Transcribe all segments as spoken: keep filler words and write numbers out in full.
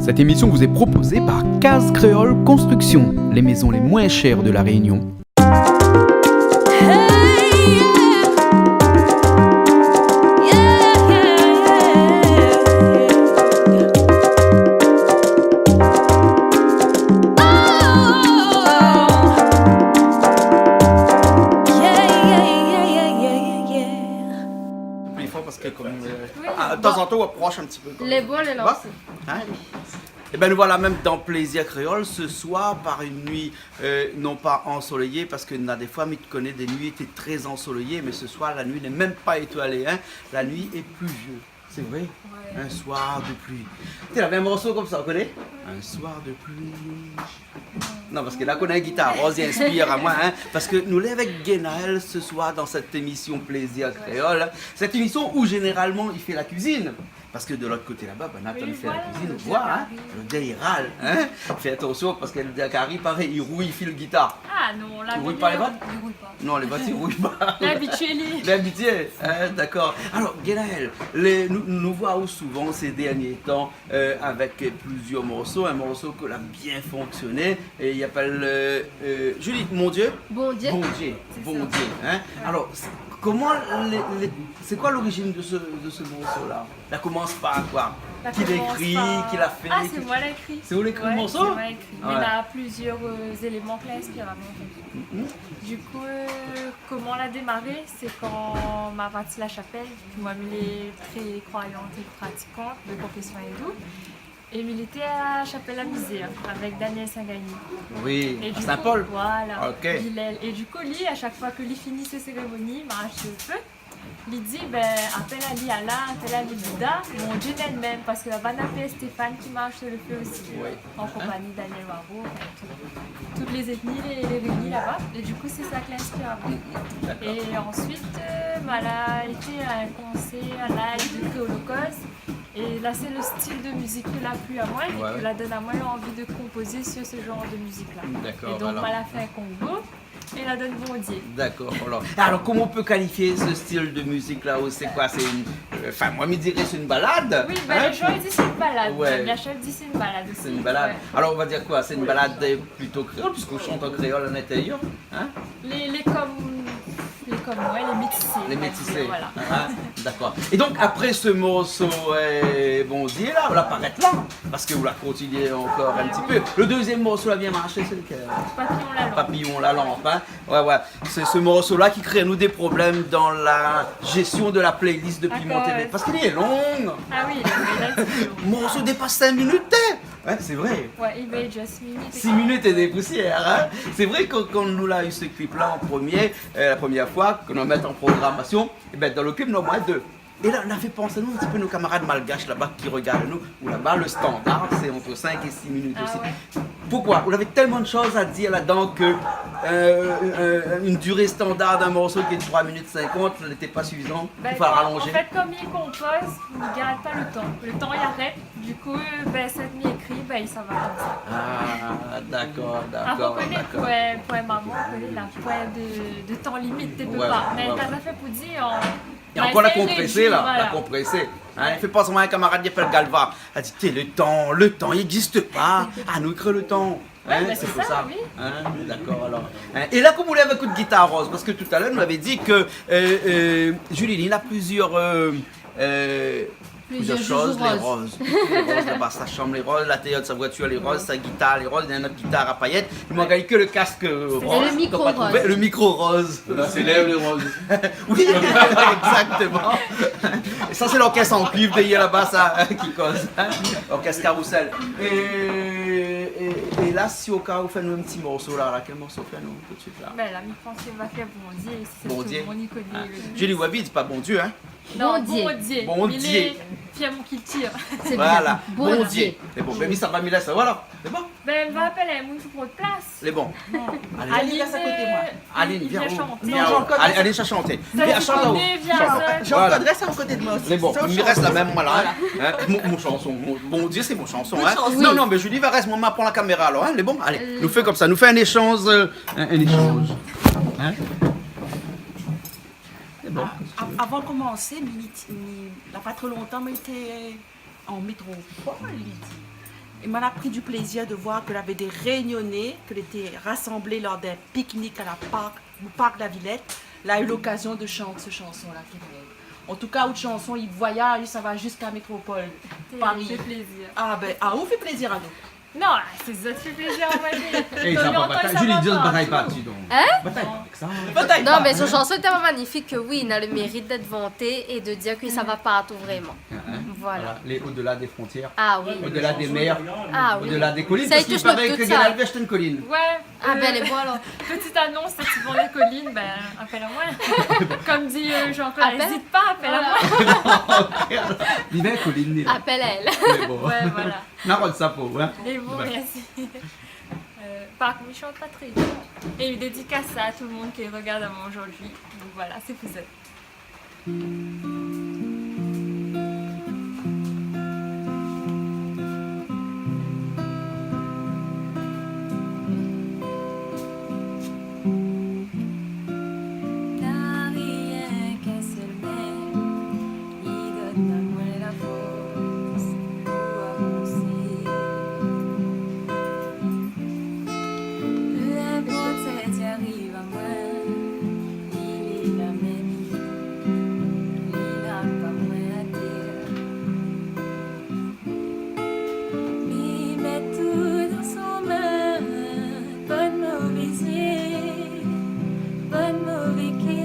Cette émission vous est proposée par Case Créole Construction, les maisons les moins chères de La Réunion. Pli for parske konm, euh, ah, tazantan ou aprosh in ti pé konm sa. Lé bon, lé lansé. Hein ? Alé. Eh ben, nous voilà même dans Plaisir Créole ce soir par une nuit, euh, non pas ensoleillée, parce que na des fois, mi koné des nuits étaient très ensoleillées, mais ce soir, la nuit n'est même pas étoilée, hein. La nuit est pluvieuse. C'est vrai ? Ouais. Un soir de pluie. Té la in morso konmsa, ou koné ? Un soir de pluie. Non, parske la, koné gitar roz, i inspir amoin, hein, parske nou lé avèk Genaël ce soir dans cette émission Plaisir Créole, hein. Cette émission où généralement il fait la cuisine. Parce que de l'autre côté là-bas, ben, Nathan fait la cuisine, voilà, hein. Le gars, il râle, hein. Fé atansion, parske le gars i ariv, parèy, i rouy, i fé le gitar. Ah non, la... Ou rouy pa lé vat ? I rouy pa. Non, lé vat i rouy pa. Lé abitié, li. Lé abitié, hein, dakor. Alor, Genaël, lé, nou, nou voi aou souvan sé dernié tan, euh, avèk plizièr morso, in morso ke la bien fonksioné, é i apèl, euh, euh, Julie, Mon Dieu ? Bondié. Bondié, sé sa. Bondié, hein. Ouais. Alor, sé, koman lé, lé, sé koi lorizine de se, de se morso-la ? La komans par koi ? Ki la ékri, ki la fé, ki... Ah, sé moin la ékri. Sé ou la ékri le morso ? Ouais, sé moin la ékri. Ouais. Mé na plizièr, euh, éléman ki la inspir amoin, an fèt. Mhm. Du coup, euh, koman la démaré, sé kan ma parti la shapèl, pi moin, mi lé trè kroiyant é pratikant de konfésion indou. É mi lété a shapèl la Mizèr avèk Daniel Singani. Oui, é du coup, Saint-Paul. Voilà, OK. Villèle. É du coup, li, a shak foi ke li fini sé sérémoni, marsh le fé, li di, ben, apèl ali Allah, apèl ali Bouddha, Bondié li mèm, parske laba na Père Stéphane ki marsh le fé osi, oui, an konpagni Daniel Waro, enfin, tout, tout lé zétni lé, lé réini laba. É du coup, sé sa ki la inspir amoin. Mm, mm, dakor. É ansuit, euh, ma la été a in konsèr live de Créolokoz. É la, sé le stil de mizik ke la plu amoin, é ke la donn amoin lanvi de konpozé sur se janr de mizik-la. Dakor, alor. É donk, ma la fé in konbo, é la donn Bondié. Dakor, alor. Alor, koman ou pé kalifié se stil de mizik-la, ou sé koi ? Sé in, euh, anfin, moin, mi diré sé in balad, hein ? Oui, ben, lé jan i di sé in balad. Ouais. Ben, Michel i di sé in balad osi. Sé in balad. Ouais. Alor, nou va dir koi ? Sé in balad, euh, plito kréol, puisqu'on chante en créole à l'intérieur, hein ? Lé, lé konm, lé konm, ouais, lé métisé, on va dire, voilà. Lé métisé. Ah, dakor. É donk, apré se morso, euh, Bondié la, ou la pa arèt la, parske ou la kontinié ankor in ti pé. Ouais, ouais. Le dezièm morso la bien marshé, sé lekèl ? Papillon la lampe. Papillon la lampe, hein. Ouais, ouais. Sé se morso-la ki kré anou dé problèm dan la zéstion de la playlist de Piment T V. Dakor, ouais. Parske li lé lon. Ah oui, lé lon. Morso i dépas sink minit, té. Ouais, sé vré. Ouais, i fé zis sis minit é sis minit é dé pousièr, hein. Sé vré ke kan nou la u se klip-la an promié, euh, la promièr foi ke nou la mèt an programasion, é ben, dan le klip, nou na omoin dé. É la, la fé pans anou in ti pé nout kamarad malgash laba ki rogard anou, ou laba, le standar, sé ant sink é sis minit osi. Ah ouais. Poukoi ? Ou lavé tèlman de shoz a dir ladan ke, euh, euh, une durée standard d'un morceau qui est de trois minutes cinquante, lété pa sifizan, i fo ralonzé. Ben, an fèt, konm mi konpoz, mi gard pa le tan. Le tan i arèt. Du coup, euh, ben, sak mi ékri, ben, i sava konmsa. Ah, dakor, dakor, dakor. Apré, ou koné, pou in, pou in momon, ou koné, na poin de, de tan limit, té pé pa. Ouais, ouais. Mé sa fé pou dir, an, é ankor, la konprésé, la, la konprésé. Voilà. Hein, i fé pans amoin in kamarad i apèl Galva. La di, té, le tan, le tan i égzis pa. Ah, nou i kré le tan. Ouais, ben, sé pou sa. Hein, dakor, alor. Hein, é la, koman ou lé avèk out gitar roz ? Parske talèr, nou lavé di ke, euh, euh, Julie, li na plizièr, euh, euh, plizièr shoz, lé roz. Lé roz, la bas la shanm lé roz, lintéryèr de sa voitir lé roz, sa gitar lé roz, néna in ot gitar a payèt. I mank ke le kask, euh, roz. É le mikro roz. Le mikro roz. La sé lèv lé roz. Oui, exactement. É sa, sé lorkès an kuiv dèryèr laba, sa, hein, ki koz, hein. Lorkès Carrousel. É, é, é la, si o ka ou fé anou in ti morso la, la, kèl morso ou fé anou tout suit la ? Ben, la, mi pans ke va fé Bondié, sé tout le moun i koné. Bondié. Hein. Julie Wavid, pa Bondieu, hein ? Non, Bondié. Bondié. Bondié. Mé lé fièr mon kiltir. Voilà. Bondié. Bondié. Sé bon. Ben, mi sava, mi lès, voilà. Sé bon. Ben, va apèl in moun pou pran out plas. Lé bon. Bon. Aline, Aline, vien, vien shanté. Non, Jean-Claude, Aline, vien shanté. Vien shanté. Jean-Claude, rès a koté de moin osi. Lé bon, mi rès la mèm, voilà, hein. Hein, mon, mon shanson, mon, Bondié, sé mon shanson, hein. Bonne chanson. Non, non, mé Julie va rès, moin, ma pran la kaméra, alor, hein, lé bon. Alé, nou fé konmsa, nou fé in échanz, euh, in, in échanz. Hein ? Lé bon. Ah, av-, avan komansé, mi, mi, la pa tro lontan, mi té an métropol, li di. É moin la pri du plézir de voir ke lavé dé Rényoné, ke lété rasanblé lor d'in piknik a la park, o park la Vilèt, la u lokazion de shant se shanson-la, Kénèl. An tou ka, out shanson i voyaz, sa va ziska métropol, Pari. Fé plézir. A bin, a ou fé plézir anou. Non, sé zot i fé plézir amoin. É sa va pa, Julie, di pa parti, donk. Hein ? Batay pa avèk sa, hein. Batay pa, hein. Non, mé son shanson lé tèlman magnifik ke oui, li na le mérit d'èt vanté é de dir ke sa va partou vréman. Hein, hein. Voilà. Voilà, lé au-delà des frontières. A oui. Au-delà des mers, a oui, au-delà des collines, parske i paré ke Guénal Vèr sé in kolinn. Ouais. A bin, euh, lé bon alor. Petite annonce, si tu vends des collines, ben, appelle à moi. Comme dit, euh, Jean-Claude, n'hésite pas, appelle à moi. Voilà. Li vien kolinn, li la. Appelle à elle. Mé bon. Ouais, voilà. Na rod sa pou, hein. É bon, merci. Euh, par contre, je chante pas très bien. Et une dédicace à tout le monde qui regarde à moi aujourd'hui. Donc voilà, c'est vous. Na rienk in sèl min i donn amoin la fors pou avansé. Peu importe ce qui arrive à moi, li lé la mèm, li lé la mèm, li larg pa moin atèr. Mi mèt tout dan son min, bann mové zié, bann mové kèr.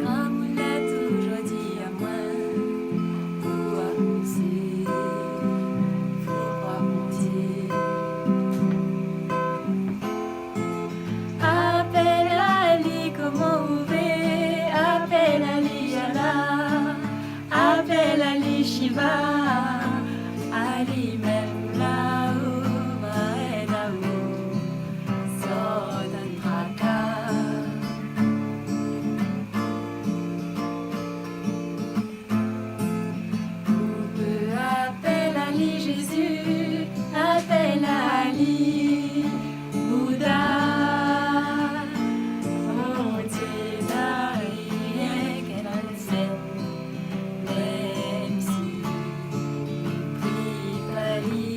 Gramoun la toujour di amoin, pou avansé, fo pa manti. Apèl ali koman ou vé, apèl ali Allah, apèl ali Shiva, ali mèm la ou va èd aou, sort dann traka. Ou pé apèl ali Jézi, apèl ali Bouda. Bondié na rienk in sèl, mèm si ou pri pa li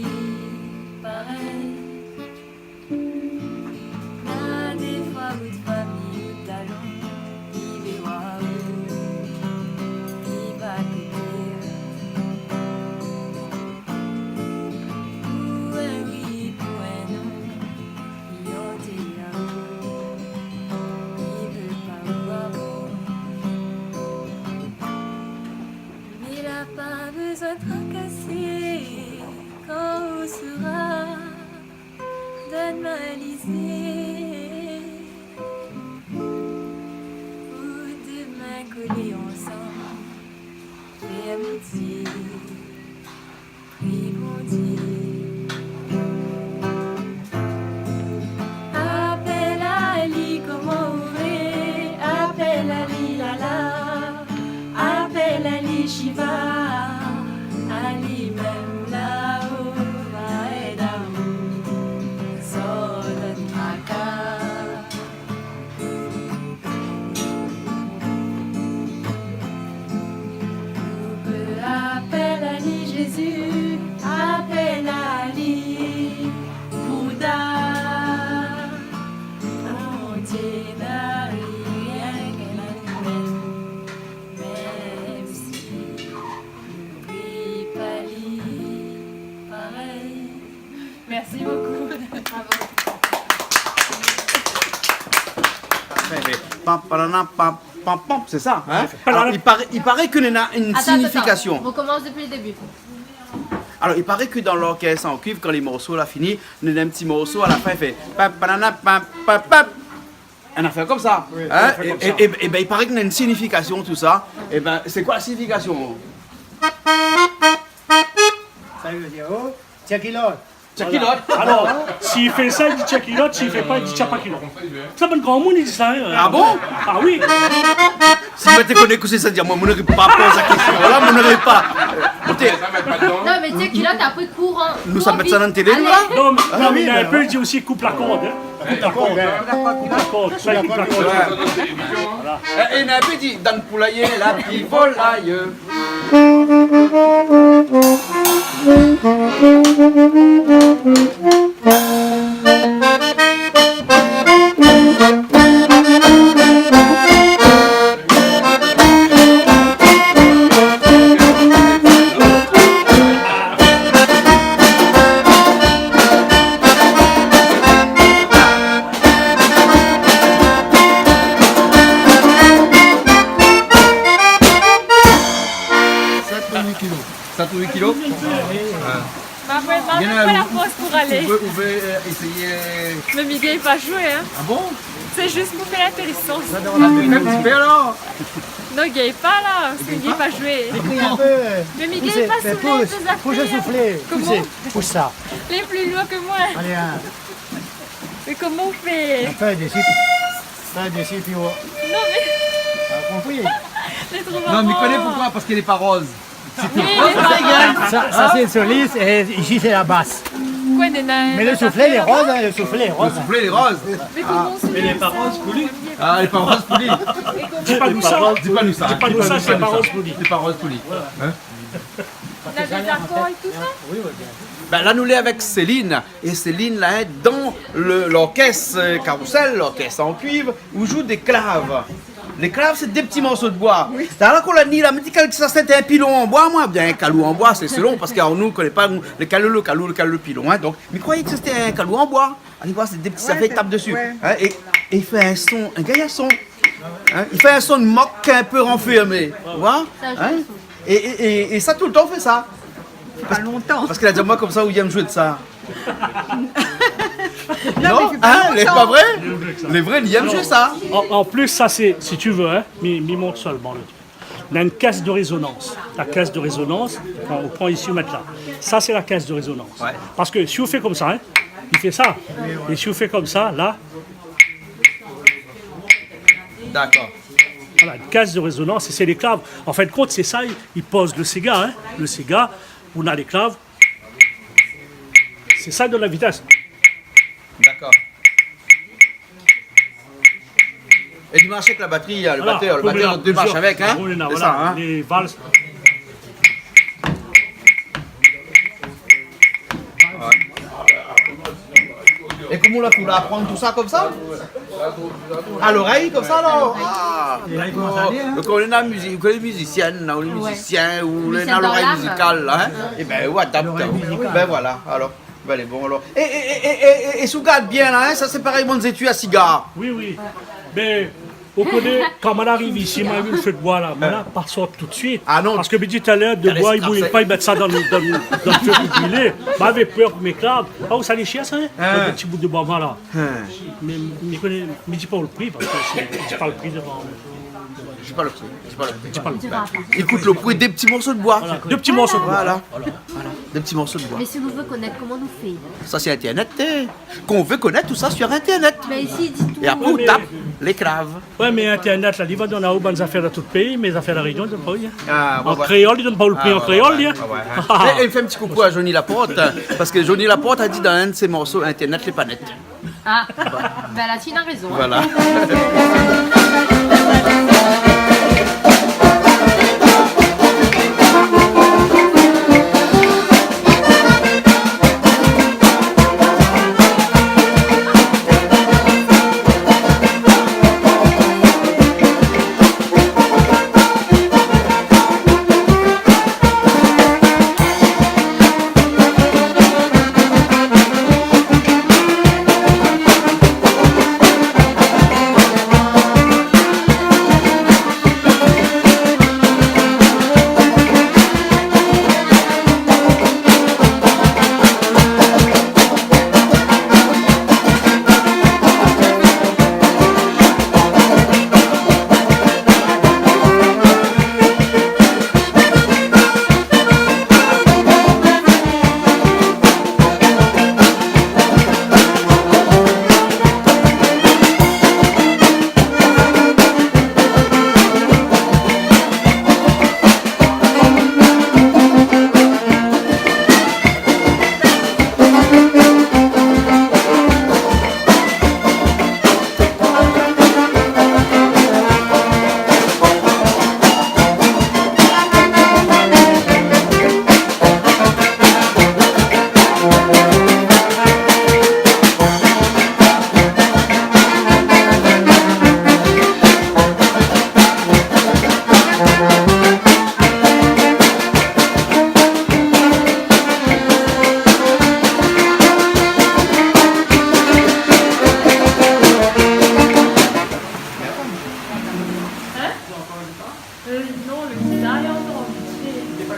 parèy. Na défoi out fami, out dalon, i vé oir aou, i va koté aou. Pou in oui, pou in non, i anté aou, i vé pa oir aou. Mé la pa bezoin trakasé kan ou sra dann malizé. Ou dé min kolé ansanm, fé in métié, pri Bondié. Apèl ali koman ou vé, apèl ali Allah, apèl ali Shiva, ali mèm la ou va èd aou, sort dann traka. Ou pé apèl ali Jézi, apèl ali Bouda. Bondié na rienk in sèl, mèm si ou pri pa li parèy. Merci beaucoup. Bravo. Parfait, mais pam, panana, pam, pam, pam, c'est ça, hein ? Panana. Alors, il paraît, il paraît que néna une signification. Attends, attends, attends. Recommence depuis le début. Alors, il paraît que dans l'orchestre en cuivre, quand les morceaux la fini, néna un petit morceau à la fin, il fait pam, panana, pam, pam, pam. Une affaire comme ça, hein ? Oui, une affaire comme ça. Et, et, et ben, il paraît qu'il y a une signification, tout ça. Et ben, c'est quoi la signification ? Sa i vé dir, oh, tir kilot. Tir kilot. Voilà. Alor, si i fé sa, i di tir kilot, si i fé pa, i di tir pa kilot. Sa, bann gramoun i di sa, hein. Ah bon ? Ah oui. Si moin té koné kosa sa i vé dir, moin, moin noré pa poz la késtion. Voilà, moin noré pa. Ékout. Non, mé tir kilot, apré kour, hein. Nou sa mèt sa dann télé, nou, la ? Allez. Non, mé, non, mé in pé i di osi koup la kord, hein. Koup la kord. Koup la kord, sa, koup la kord. Ouais. Voilà. É, é in pé i di, dann poulayé, la pi volay. Huit kilos. Sa tou huit kilos ? Ouais. Bah, ouais, bah, néna pa la fors pou alé. Ou vé, ou vé, euh, éséyé, euh... Mé mi gingn pa zoué, hein. Ah bon ? Sé zis pou fé lintélizans. Fé in ti pé alor. Non, gingn pa la, sé gingn pa zoué. Ékri in pé. Mé mi gingn pa soulév dé zafèr. Pous, pous, pous le souflé. Koman ? Pous, pous sa. Lé pli lour ke moin. Alé, in. Mé koman ou fé ? Fé dési. Fé dési, pi ou... Non, mé... Ou la konpri ? Lé tro marran. Non, mé mi koné poukosa, parske lé pa roz. Sa, sa sé le solis, é isi sé la bas. Koué, néna... Mé le souflé lé roz, hein, le souflé lé roz. Le souflé lé roz. Mé koman ou... Mé lé pa roz pou li. Ah, lé pa roz pou li. Di pa nou sa. Di pa nou sa. Di pa nou sa, sé pa roz pou li. Sé pa roz pou li. Hein ? Néna dé zakor é tout sa ? Ben, la, nou lé avèk Céline. É Céline, la, hein, dan le, lorkès, euh, Carrousel, lorkès an kuiv, ou zoué dé klav. Lé klav, sé dé ti morso de boi. Oui. Talèr kan la ni la, mi di kèl sa, sé in pilon an boi, moin, oubien in kalou an boi, sé selon, parske nou koné pa, nou, le kalou, le kalou, le kalou, le pilon, hein. Donk, mi kroiyé ke sété in kalou an boi. Alé voir, sé dé ti zafèr i tap dési. Ouais, sé, ouais. Hein, é, é i fé in son, in gayar son. Hein, i fé in son de mok in pé ranfèrmé. Ou voi ? Sa, hein ? É, é, é, é sa, toultan i fé sa. Fé pa lontan. Parske la di amoin konmsa ou i yèm zoué de sa. Non, mé fé pa lontan. Hein, lé pa vré ? Lé vré, li yèm zoué sa. An, an plis, sa sé, si tu veux, hein, mi, mi mont solman le truc. Néna in kès de rézonans. La kès de rézonans, ou pran, ou pran isi, ou mèt la. Sa sé la kès de rézonans. Ouais. Parske si ou fé konmsa, hein, li fé sa. É si ou fé konmsa, la. Dakor. Voilà, in kès de rézonans, sé, sé lé klav. An fin de kont, sé sa, i, i poz le séga, hein. Le séga, ou na lé klav. Sé sa i donn la vitès. Dakor. É li marsh avèk la batri, hein, le batèr, le batèr i marsh avèk, hein. Voilà, pou mélanz plizièr. Sé sa, hein. Lé vals. Ouais. É koman ou la fé, ou la aprann tout sa konmsa ? A lorèy konmsa, alor ? Ah, dakor. Donk, ou lé in mizi-, ou lé mizisièn, la, ou lé mizisien, ou lé in lorèy mizikal, la, hein ? Mizisien dan l'âme. É ben, ou adapt. Lorèy mizikal. Ben voilà, alor. Ben, lé bon, alor. É, é, é si ou gard bien, la, hein, sa sé parèy bann zétui a sigar. Oui, oui. Mé, ou koné, kan moin la ariv isi, moin la vi le fé de boi, la, moin la pa sort tout de suit. Ah non. Parske mi di talèr, de boi, i bouy pa, i mèt sa dan le, dan le, dan le fé pou brilé. Moin lavé pèr pou mé klav. Ah, ou sa lé shèr, sa, hein ? Hein. Dé ti bout de boi, voilà. Hein. Mé, mi koné, mi di pa ou le pri, parske sé, mi di pa le pri dovan. Di pa le pri, di pa le pri. Di pa le pri. Ékout, le pri dé ti morso de boi. Voilà, dé ti morso de boi. Voilà. Voilà. Dé ti morso de boi. Mé si nou vé konèt, koman nou fé ? Sa sé Internet, hein. Kan ou vé konèt tout sa sur Internet. Mé isi, di tout. É apré, ou tap lé klav. Ouais, mé Internet, la, li va donn aou bann zafèr dan tout péi, mé zafèr La Rényon, li donn pa aou, hein. Ah, ouais, ouais. An kréol, li donn pa aou le pri an kréol, hein. Ah, ouais, ouais. É, é, fé in ti koukou a Johnny Laporte, hein, parske Johnny Laporte la di dan inn de sé morso, Internet lé pa nèt. Ah, ben la, ti na rézon, hein. Voilà.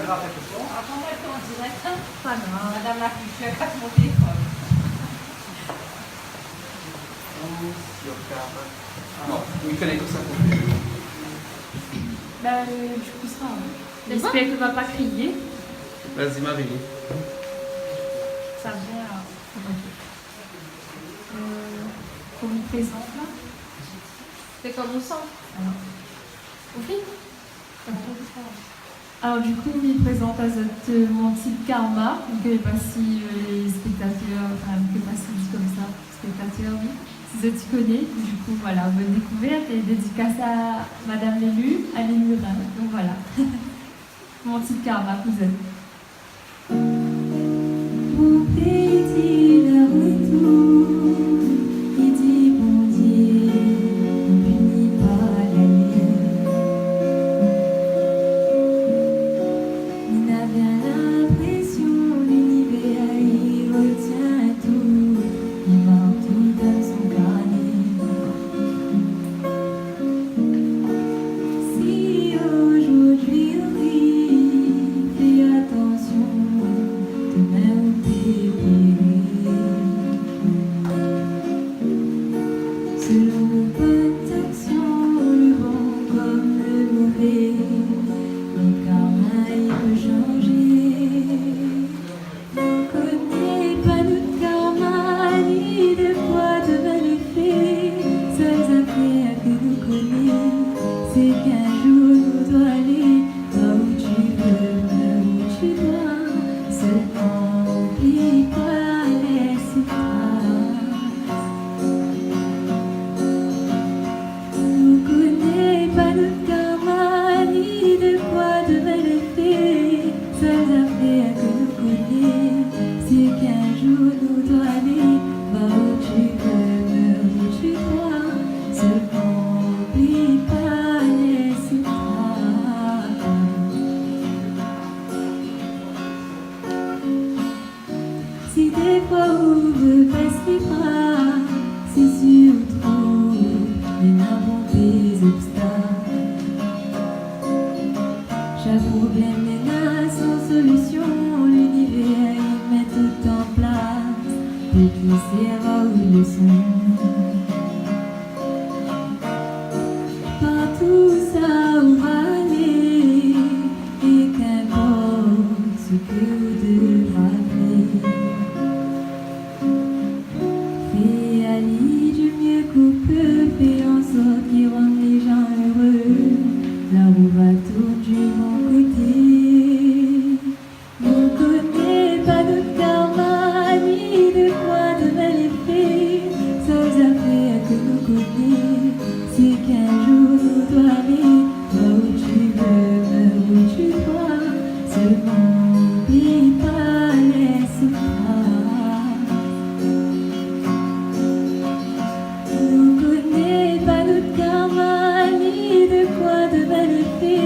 Atann, moin lé an dirèk, hin. Pa grav. Madame la culture, kas mon téléfone. Onze sur quarante. Non, mi koné ke sa pou fé. Bah, euh, du coup, ça, hein. J'espère qu'elle va pas crier. Vas-y, Marie. Ça vient, euh, ok. Euh, qu'on me présente, là ? C'est comme au centre. Alors. Au film ? Alors, du coup, mi prézant azot, euh, Mon Ti Karma, mi koné pa si, euh, lé spéktatèr, enfin, mi koné pa si i di konmsa, spéktatèr, oui. Si zot i koné, du coup, voilà, bonne découverte et dédicace à Madame l'élu, Aline Murin. Donc voilà. Mon Ti Karma, vous êtes. Mon péi di la retour, i di Bondié, i pini pa la lèr. Mi na bien linprésion linivèr i rotien tout, i mark tout dan son karné. Si aujourd'hui on rit, fais attention, demain on peut pleurer. Selon nos bonnes actions, le bon comme le mauvais, notre karma il peut changer. Nou koné pa nout karma, ni de koi domin lé fé. Sèl zafèr ke nou koné, sé k'in zour nou doi alé. Va où tu veux, meurs où tu dois, sèlman oubli pa, lès in tras. Nou koné pa nout karma, ni de koi domin lé fé. Sèl zafèr ke nou koné, sé k'in zour nou doi alé. Va où tu veux, meurs où tu dois, sèlman oubli pa, lès in tras. Si défoi ou rebès lé bra, sé si ou trouv néna bonpé zobstak. Shak problèm néna son solision, linivèr i mèt tout an plas pou k'i sèrv aou de leson. Partou sa ou va alé, é kinport sak ou devra fé, fé ali du mié k'ou pé, fé an sort k'i rann lé jan ere, la rou va tourn du bon koté. Nou koné pa nout karma, ni de koi domin lé fé. Sèl zafèr ke nou koné, sé k'in zour nou doi alé. Va où tu veux, meurs où tu dois, sèlman oubli pa, lès in tras. Nou koné pa nout karma, ni de koi domin lé fé.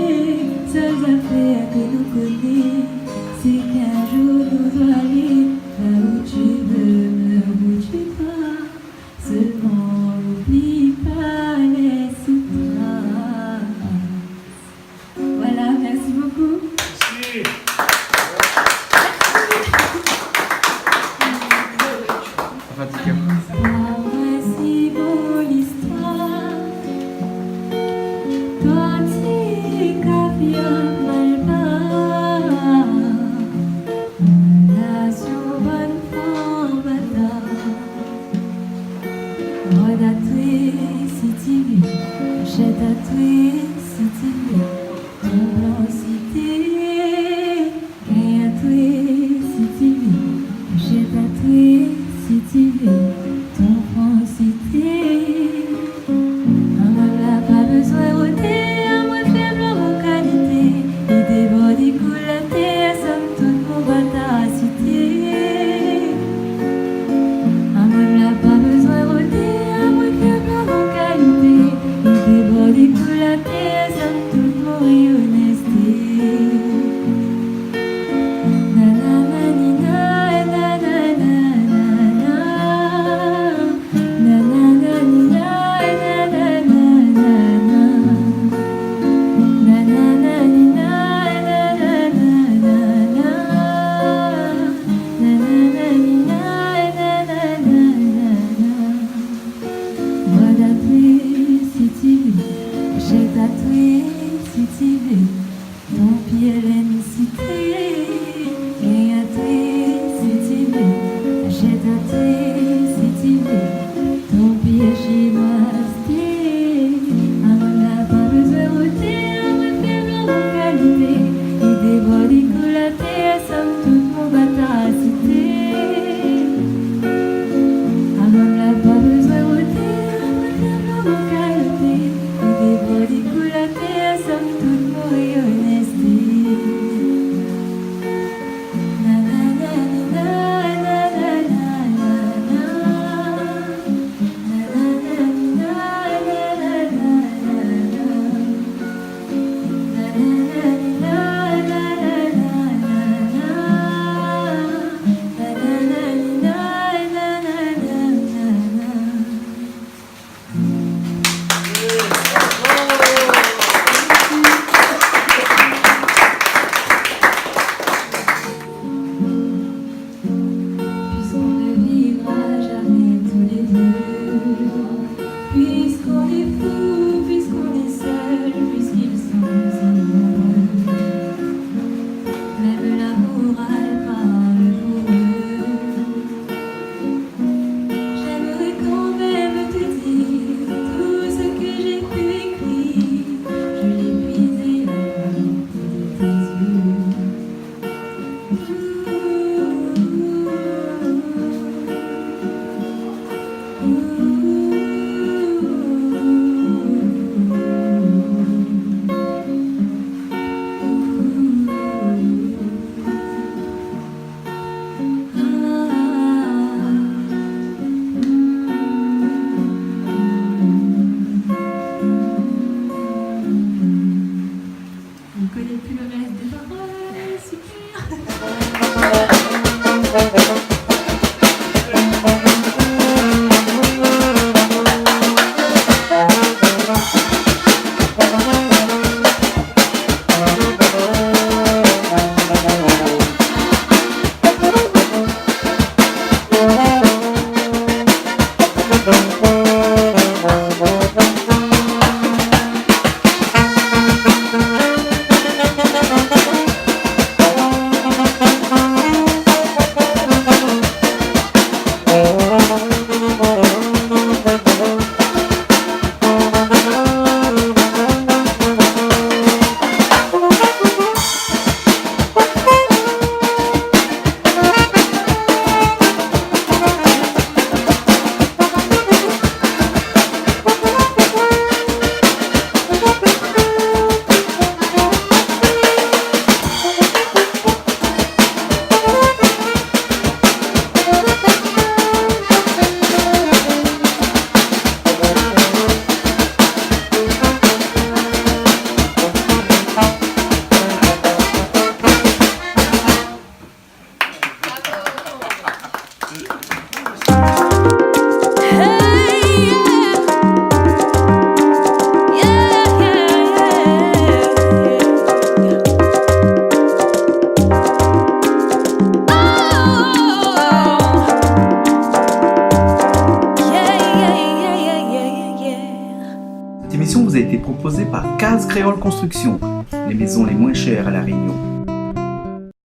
Sèl zafèr ke nou koné, sé k'in zour nou doi alé. Va où tu veux, meurs où tu dois, sèlman oubli pa, lès in tras. Voilà, merci beaucoup. Merci. Émission vous a été proposée par Case Créole Construction, les maisons les moins chères à La Réunion.